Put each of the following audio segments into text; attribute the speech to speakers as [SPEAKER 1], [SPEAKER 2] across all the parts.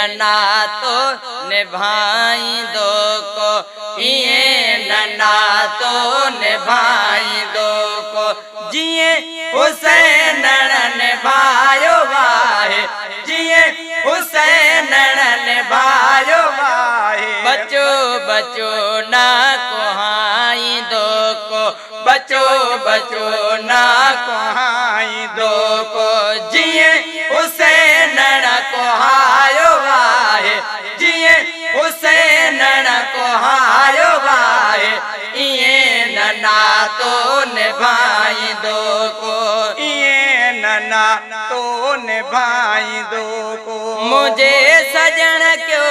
[SPEAKER 1] نه ناتو نڀائيندو ڪو، ائين نه ناتو نڀائيندو ڪو، جيئن حسينڻ نڀايو آهي، جيئن حسينڻ نڀايو آهي. بچو بچو نه ڪهائيندو ڪو، بچو بچو نه ڪهائيندو ڪو، جيئن حسينڻ ڪهايو آهي، جيئن حسينڻ ڪهايو آهي، ائين نه ناتو نڀائيندو ڪو،
[SPEAKER 2] ائين نه ناتو نڀائيندو ڪو.
[SPEAKER 1] منهنجي سڄڻ ڪيو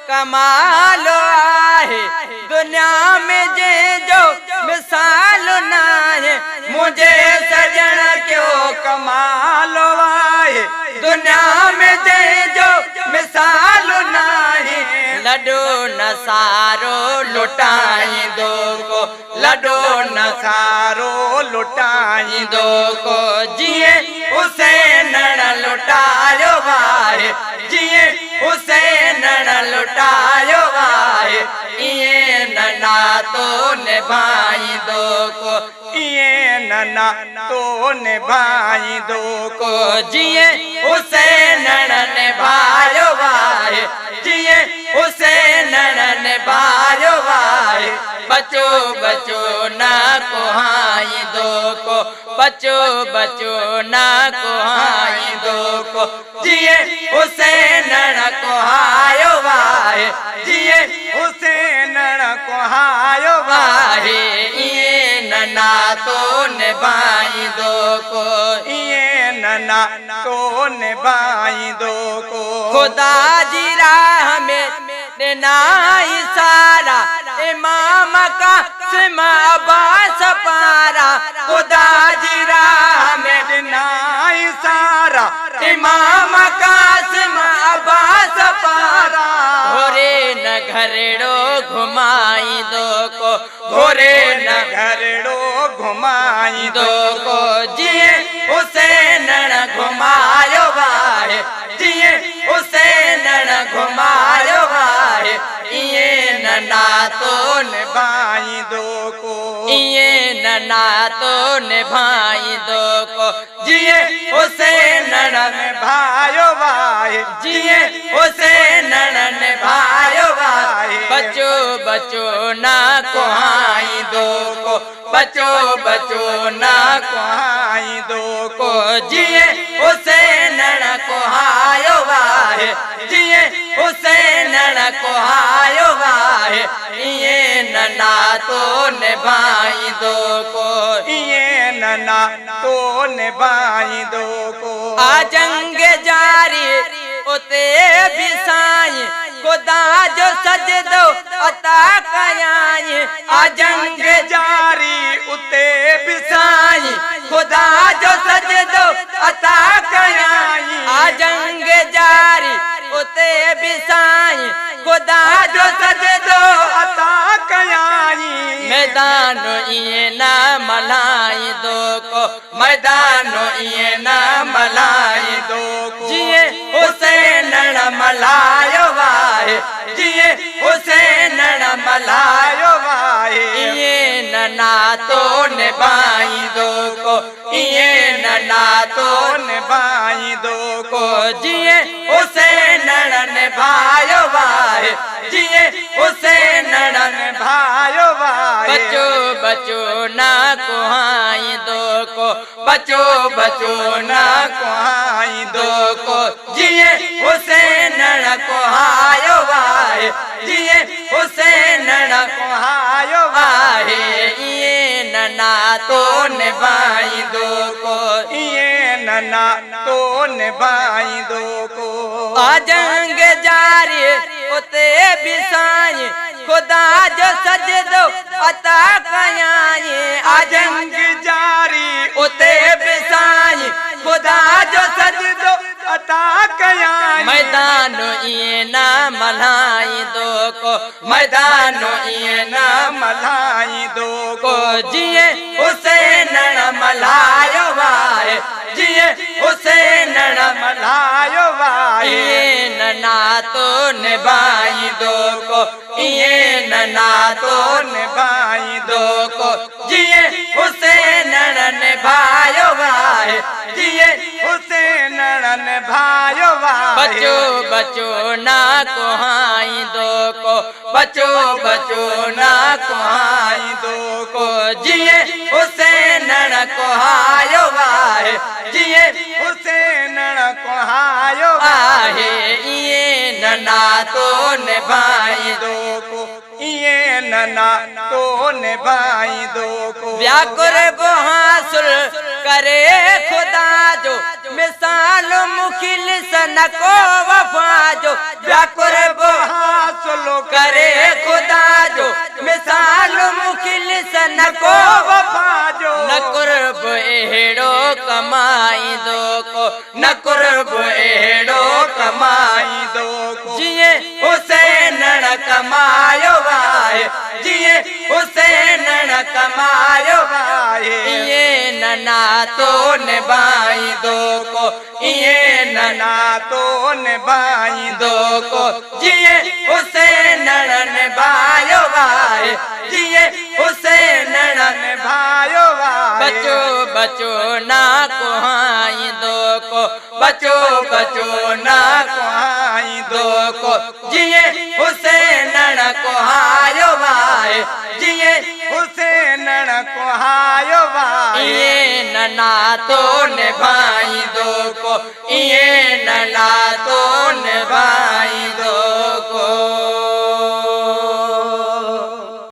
[SPEAKER 1] ڪمال آهي، دنيا ۾ جنهن جو مثال ناهي.
[SPEAKER 2] منهنجي سڄڻ ڪيو ڪمال آهي، دنيا ۾ جنهن جو مثال ناهي.
[SPEAKER 1] لڏو نه سارو لٽائيندو ڪو، لڏو نه
[SPEAKER 2] سارو لٽائيندو
[SPEAKER 1] ڪو، جيئن حسينڻ لٽايو آهي، جيئن حسينڻ لٽايو آهي، ائين نه ناتو نڀائيندو ڪو،
[SPEAKER 2] ائين نه ناتو نڀائيندو
[SPEAKER 1] ڪو، جيئن حسينڻ نڀايو آهي، جيئن حسينڻ نڀايو آهي، بچو بچو نه ڪهائيندو ڪو، بچو بچو نه ڪهائيندو ڪو، جيئن حسينڻ ڪهايو آهي، جيئن
[SPEAKER 2] حسينڻ ڪهايو
[SPEAKER 1] آهي، ائين نه ناتو نڀائيندو ڪو،
[SPEAKER 2] ائين نه ناتو نڀائيندو ڪو.
[SPEAKER 1] خدا جي راهه ۾ ڏنائين سارا، امام قاسم عباس پارا.
[SPEAKER 2] خدا جي راهه ۾ ڏنائين سارا، امام قاسم عباس پارا.
[SPEAKER 1] گهوري نه گهرڙو گهمائيندو ڪو،
[SPEAKER 2] گهوري نه گهرڙو گهمائيندو
[SPEAKER 1] ڪو، جيئن حسينڻ گهمايو آهي، جيئن حسينڻ گهمايو آهي، ائين نه ناتو
[SPEAKER 2] نڀائيندو ڪو،
[SPEAKER 1] ائين نه ناتو نڀائيندو ڪو، جيئن حسينڻ
[SPEAKER 2] نڀايو آهي،
[SPEAKER 1] جيئن حسينڻ نڀايو آهي، بچو بچو نه ڪهائيندو ڪو، بچو بچو نه
[SPEAKER 2] ڪهائيندو
[SPEAKER 1] ڪو، جيئن حسينڻ ڪهايو آهي، جيئن حسينڻ ڪهايو آهي، ائين نه ناتو نڀائيندو ڪو،
[SPEAKER 2] ائين نه ناتو نڀائيندو ڪو.
[SPEAKER 1] آ جنگ جاري اتي به سائين، خدا جو سجدو عطا ڪيائين. آ جنگ
[SPEAKER 2] جاري اتي به
[SPEAKER 1] سائين، خدا جو سجدو عطا ڪيائين. آ جنگ جاري اتي به سائين، خدا جو سجدو
[SPEAKER 2] عطا ڪيائين.
[SPEAKER 1] ميدان ائين نه ملهائيندو ڪو، ميدان ائين نه ملهائيندو
[SPEAKER 2] ڪو،
[SPEAKER 1] جيئن حسينڻ ملهايو آهي، جيئن حسينڻ ملهايو
[SPEAKER 2] آهي،
[SPEAKER 1] ائين نه ناتو نڀائيندو ڪو، ائين نه ناتو
[SPEAKER 2] نڀائيندو
[SPEAKER 1] ڪو، جيئن حسينڻ نڀايو آهي، جيئن حسينڻ
[SPEAKER 2] نڀايو آهي،
[SPEAKER 1] بچو بچو نه ڪهائيندو ڪو، بچو بچو نه
[SPEAKER 2] ڪهائيندو
[SPEAKER 1] ڪو، جيئن حسينڻ ڪهايو آهي، جيئن حسينڻ
[SPEAKER 2] ڪهايو
[SPEAKER 1] آهي، ائين نه ناتو نڀائيندو ڪو،
[SPEAKER 2] ائين نه ناتو نڀائيندو ڪو.
[SPEAKER 1] آ جنگ جاري اتي به سائين، خدا جو سجدو عطا ڪيائين. آ
[SPEAKER 2] جنگ جاري
[SPEAKER 1] اتي به سائين، خدا جو سجدو
[SPEAKER 2] عطا ڪيائين.
[SPEAKER 1] ميدان ائين نه ملهائيندو ڪو، ميدان ائين نه
[SPEAKER 2] ملهائيندو
[SPEAKER 1] ڪو، جيئن حسينڻ ملهايو آهي. آهي، جيئن حسينڻ
[SPEAKER 2] ملهايو آهي.
[SPEAKER 1] ائين نه ناتو نڀائيندو ڪو، ائين نه ناتو
[SPEAKER 2] نڀائيندو
[SPEAKER 1] ڪو، جيئن حسينڻ نڀايو آهي، جيئن
[SPEAKER 2] حسينڻ نڀايو آهي.
[SPEAKER 1] بچو بچو نه ڪهائيندو ڪو، بچو بچو نه ڪهائيندو ڪو، جيئن حسينڻ ڪهايو آهي، جيئن
[SPEAKER 2] حسينڻ ڪهايو
[SPEAKER 1] آهي. ائين نه ناتو نڀائيندو
[SPEAKER 2] ڪو، ائين نه ناتو نڀائيندو ڪو.
[SPEAKER 1] ويا قرب حاصل ڪري خدا جو، مثال مخلص نه ڪو وفا جو. ويا قرب
[SPEAKER 2] حاصل
[SPEAKER 1] ڪري خدا جو، مثال مخلص نه ڪو
[SPEAKER 2] وفا جو.
[SPEAKER 1] نه قرب اهڙو ڪمائيندو ڪو، نه قرب اهڙو
[SPEAKER 2] ڪمائيندو ڪو،
[SPEAKER 1] جيئن حسينڻ ڪمايو آهي، جيئن حسينڻ ڪمايو
[SPEAKER 2] آهي.
[SPEAKER 1] ائين نه ناتو نڀائيندو ڪو، ائين نه
[SPEAKER 2] ناتو نڀائيندو
[SPEAKER 1] ڪو، جيئن حسينڻ نڀايو آهي، جيئن حسينڻ
[SPEAKER 2] نڀايو آهي.
[SPEAKER 1] بچو بچو نه ڪهائيندو ڪو، بچو بچو نه
[SPEAKER 2] ڪهائيندو
[SPEAKER 1] ڪو، جيئن حسينڻ ڪهايو آهي، جيئن
[SPEAKER 2] حسينڻ ڪهايو آهي.
[SPEAKER 1] ائين نه ناتو نڀائيندو ڪو، ائين نه ناتو نڀائيندو ڪو.